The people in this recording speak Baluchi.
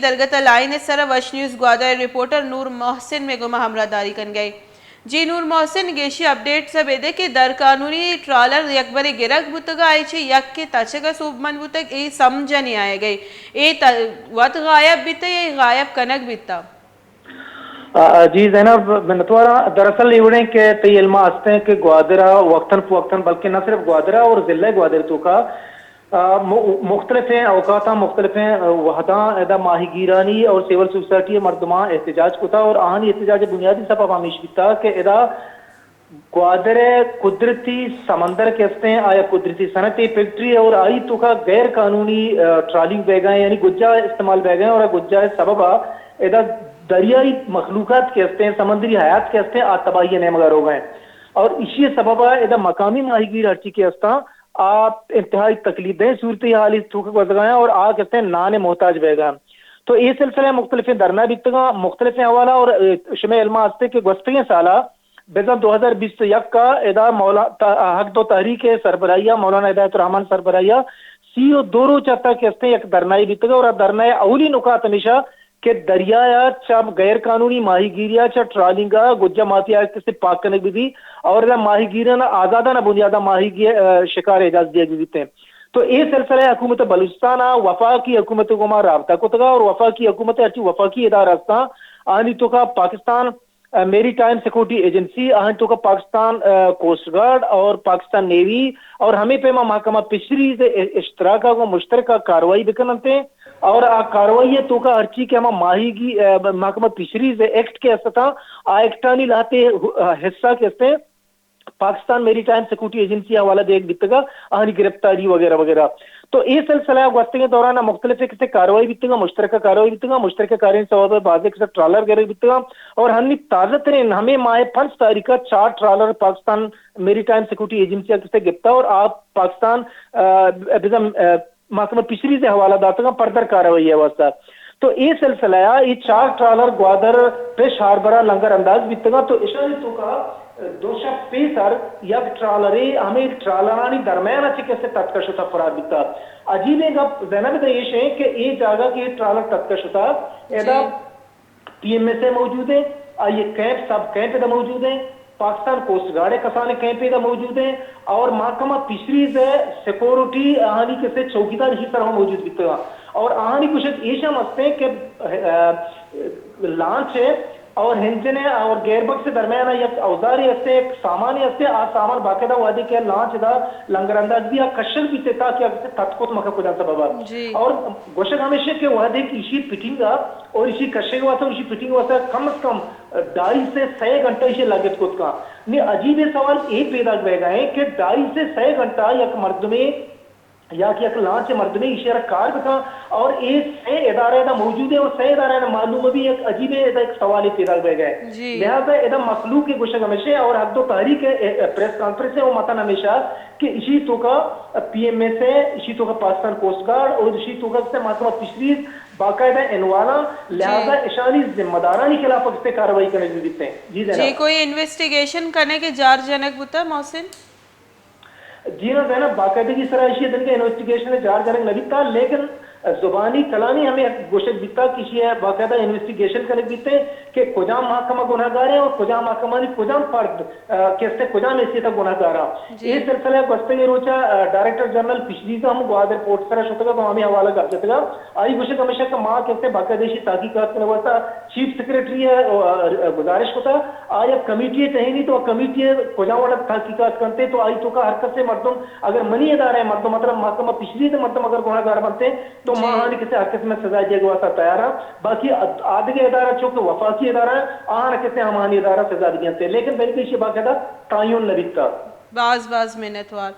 درگت ء لائن ء سر ء وش نیوز گوادر ء رپورٹر نور محسن مئے گوما ہمراہ داری کنگ ء۔ جی نور محسن، گیشی اپڈیٹس ء بدے کہ در قانونی ٹرالر یکبرے گرگ بوتگ ء آئی چہ یکے تچگ ء سوبمند بوتگ، اے سمجھ ء نیایگ ء اے ت-، وت غائب بیتہ یا غائب کنگ بیتہ؟ آ، جی زینب، منتواراں۔ دراصل اے وڑیں کہ تئی علم ء ہستیں کہ گوادر ء وقتاً فوقتاً، بلکہ نہ صرف گوادر ء اور ضلع گوادر توکا، آ، م-، مختلفیں اوقاتاں، مختلفیں وہداں ادا ماہی گیرانی اور سول سوسائٹی ء مردماں احتجاج کتا اور آہانی احتجاج ء بنیادی سبب ہمیش بیتا کہ ادا گوادر ء قدرتی سمندر کہ استیں، آیا قدرتی صنعت فیکٹری اور آئی توکا غیر قانونی، آ، ٹرالنگ بیگا ہیں، یعنی گجا استعمال بیگا ہیں اور گجا سبب آ ادا دریائی مخلوقات کہ استیں، سمندری حیات کہ استیں، آ تباہی نیمگا روگا ہیں۔ اور اسی سبب آ ادا مقامی ماہی گیر ہرچی کہ استاں، آ انتہائی تکلیف دہ صورتحالی توکا گوزگا ہیں اور آ کہ استیں نان محتاج بیگا ہیں۔ تو اے سلسلہ مختلفیں دھرنا بیتگاں، مختلفیں حوالہ اور، اے، شمئے علم آ ہستے کہ گوستگیں سالا بزاں دو ہزار بیست و یک ء ادا مولا-، ت-، حق دو تحریک ء سربراہی ء مولانا ہدایت الرحمان سربراہی ء سی و دو روچ ء تک استیں یک دھرنائے بیتگ اور آ دھرنائے اولی نکات ہمیشہ کہ دریا ء چہ غیر قانونی ماہی گیری ء چہ ٹرالنگ ء گجا مافیا کسے پاک کنگ بہ بی اور ادا ماہی گیران آزادانہ بنیاد ء ماہی گی-، ء شکار اجازت دیگ بہ بیت۔ تو اے سلسلہ ء حکومت بلوچستان ء وفاقی حکومت ء گوما رابطہ کتگ ء اور وفاقی حکومت ء ہرچی وفاقی ادارہ استاں آنی توکا پاکستان میری ٹائم سیکورٹی ایجنسی، آہانی توکا پاکستان، آ، کوسٹ گارڈ اور پاکستان نیوی اور ہمے پیما محکمہ فشریز ء اشتراک ء گوں مشترکہ کاروائی بکن انت اور آ کاروائی ء توکا ہرچی کہ ہما ماہیگی، آ، محکمہ فشریز ایکٹ کہ است اتاں، آ ایکٹانی لہتے، آ، حصہ کہ استیں پاکستان میری ٹائم سیکورٹی ایجنسی ء حوالہ دیگ بیتگا، آہانی گرفتاری وغیرہ وغیرہ۔ تو اے سلسلہ ء گوستگیں دوران ء مختلف قسم کاروائی بیتگاں، مشترکہ کاروائی بیتگاں، مشترکہ کاریں سوب ء بازیں قسم ٹرالر گرگ بیتگاں اور ہنی تازہ ترین ہمے ماہ پنچ تاریخ ء چار ٹرالر پاکستان میری ٹائم سیکورٹی ایجنسی ء کسے گپتا اور آ پاکستان، آ، بزاں، آ، محکمہ فشریز ء حوالہ داتگاں پردر کاروائی ء واستہ۔ تو اے سلسلہ ء اے چار ٹرالر گوادر فش ہاربر ء لنگر انداز بیتگاں، تو اشانی توکا دو شپ پیسر یک ٹرالرے ہمے ٹرالرانی درمیان ء چہ کسے تتکا شتا فرار بیتا۔ عجیبیں گپ زینب دے ایش ہیں کہ اے جاگہ کہ اے ٹرالر تتکا شتا، ادا جی۔ پی ایم ایس اے موجود ہیں، آئی کیمپ، سب کیمپ ادا موجود ہیں، پاکستان کوسٹ گارڈ ء کسانیں کیمپ ادا موجود ہیں اور محکمہ فشریز ء سیکورٹی آہانی کسے چوکیدار اسی طرح موجود بیتگاں اور آہانی گوشگ ایش ہم ہستیں کہ، آ، لانچ ہے اور انجن ہے اور گیئر بکس درمیان یک اوزارے ہستے، یک سامانے ہستے، آ سامان باقاعدہ وہدے کہ لانچ دا لنگر انداز بیا کشگ بیتے تاکہ اگہ تتکوت مکہ کجا سبب ہے۔ جی۔ اور گوشگ ہمیشہ کہ وہدے کہ ایشی فٹنگ اور ایشی کشگ واسطہ، ایشی فٹنگ واسطہ کم از کم ڈھائی سے سئے گھنٹہ ایشی لگت کت کن۔ نی عجیبیں سوال اے پیدا بیگا ہیں کہ ڈھائی سے سئے گھنٹہ یک مردمے یا کہ یک لانچ مردمے ایشی را کار بکن اور اے سئے ادارہ ادا موجود ہیں اور سئے ادارہ ادا معلوم بھی، یک عجیبیں ادا ایک سوال پیدا بیگا ہے۔ جی۔ لہذا ادا مخلوق کے گوشگ ہمیشہ اور حق دو تحریک ہے، اے، اے، پریس کانفرنس ہے، وہ متن ہمیشہ کہ ایشی توکا پی ایم ایس ہے، ایشی توکا پاکستان کوسٹ گارڈ اور ایشی توکا سے محکمہ فشریز باقاعدہ انوالہ، جی۔ لہذا اشانی ذمہ دارانی خلاف اگتے کاروائی کنگ بیتے ہیں۔ جی زینب۔ جی، کوئی انویسٹیگیشن کنگ ء جار جنگ بوتا، محسن؟ جی ہاں زینب، باقاعدگی سرا ایشی دنگے انویسٹیگیشن جار جنگ نہ بیتا، لیکن زبانی کلامی ہمیں گوشگ بیتا کہ ایشی باقاعدہ انویسٹیگیشن کنگ بیتے کہ کجام محکمہ گناہگار ہیں اور کجام محکمہ نے کجام فرد، آ، کسے کجام حیثیت گناہگار ہیں۔ جی۔ اے سلسلہ گوستگیں روچا، آ، ڈائریکٹر جنرل فشریز ہم گوادر پورٹ سرا شتگا تو ہمیں حوالہ گپ جتگا۔ آئی گوشگ ہمیشہ کہ ما کسے باقاعدہ ایشی تحقیقات کنگ واسطہ چیف سیکرٹری ء، آ، گزارش کتا، آ یک کمیٹی ء ٹہینی تو کمیٹی ء کجا وڑ تحقیقات کنتے تو آئی توکا ہر کسے مردم اگر منی ادارہ ء مردم مطلب محکمہ فشریز ء مردم اگر گناہگار بنتے تو ما، جی، آہانی کسے ہر قسم سزا دیگ واسطہ تیار ہیں۔ باقی اد-، آدگہ ادارہ چونکہ وفاقی ادارہ ہیں، آہان کسے ہمانی ادارہ سزا بدینتے، لیکن بلکہ ایشی باقاعدہ تعین نہ بیتا۔ باز باز منتوار۔